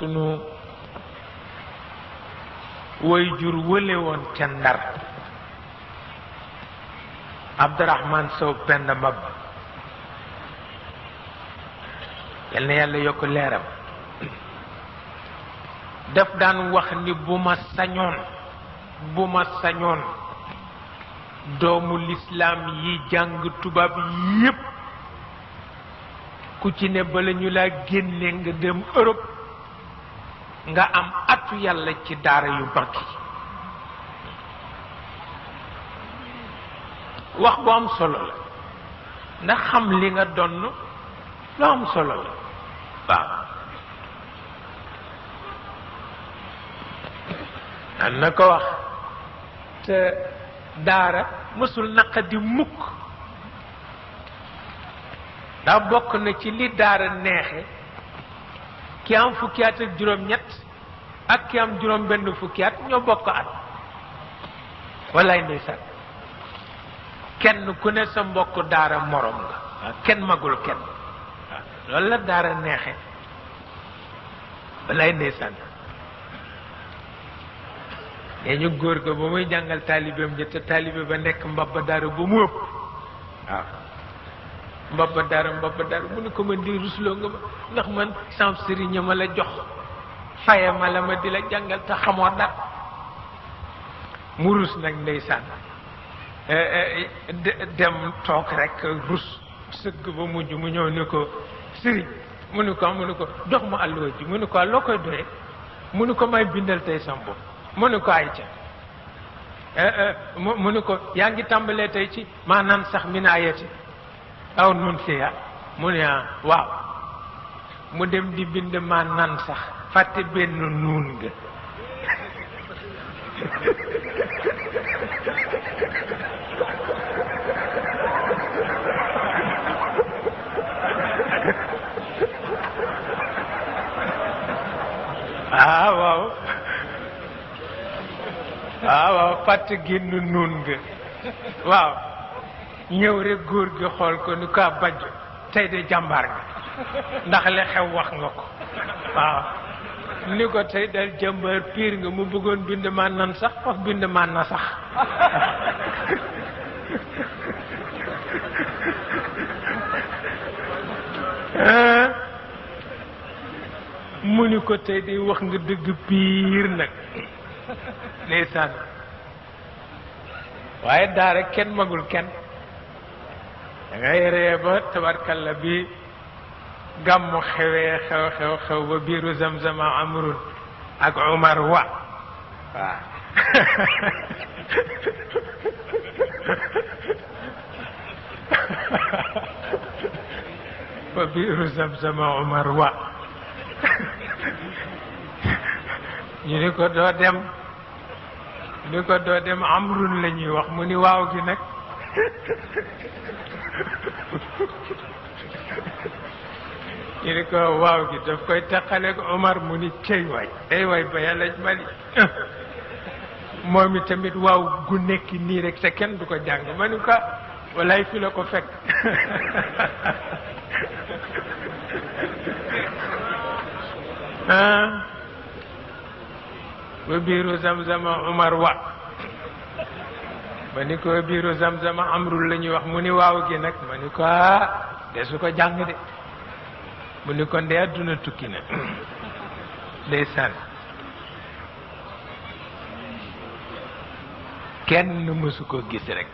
sunu way jur wële woon ca Ndar Abdourahmane Sow Penda Mab yal na yàlla yokk leeram daf daan wax ni bu ma sañoon doomu lislaam yi jàng tubaab yépp ku ci ne bala ñu laa génne nga dem Europe nga am atu yàlla ci daara yu mag yi wax bu am solo la ndax xam li nga donn lu am solo la waaw an na ko wax te daara mësul naqadi mukk daa bokk na ci li daara neexe ki am fukki at ak juróom-ñett ak ki am juróom-benn fukki at ñoo bokk at wallaay ndeysaan kenn ku ne sa mbokk daara morom nga kenn magul kenn waaw loolu la daara neexe wallaay ndeysaan nee ñu góor ga ba muy jàngal taalibeem ja te taalibe ba nekk mbabba daara ba mu ëpp waaw mbabba daara mu ne ko man di rusloo nga ma ndax man sam sëriñ ma la jox faye ma la ma di la jàngal te xamoo dara mu rus nag ndeysaan dem toog rek rus sëgg ba mujj mu ñëw ni ko sëriñ mu ne ko jox ma àlluwa ji mu ne ko loo koy doyee mu ne ko may bindal tey sam bopp mu ne ko ay ca mu ne ko yaa ngi tàmbalee tey ci maanaam sax min ayati aw nun siya mu ne waaw mu dem di bind maanaam sax fàtte benn nuun nga waaw fàtte génn nuun nga waaw ñëw rek góor gi xool ko ni ko bajj tey de jàmbaar nga ndax li xew wax nga ko waaw ni ko tey dal jàmbaar piir nga mu bëggoon bind ma nan sax faf bind ma na sax mu ni ko tey de wax nga dëgg piir nag ndeysaan waaye daara kenn magul kenn da ngay ree ba tabarkalla bi gàmmu xewee xew ba biiru zamzama amrun ak Umar waaw ba biiru zamzama Umar ñu ni ko doo dem amrun la ñuy wax mu ni waaw gi nag ñu ni ko waaw gi daf koy taqaleeg Omar mu ni cey waay ay waay ba yàlla mali moom i tamit waaw gu nekk nii rek te kenn du ko jàng ma ni ko walaay fi la ko fekk ba biiru zamzama Umar ma ni ko biiru zamzama amrul la ñuy wax mu ni waaw gi nag ma ni ko de su ko jàng de mu ni ko ndee adduna tukki na ndeysaan kenn mësu ko gis rek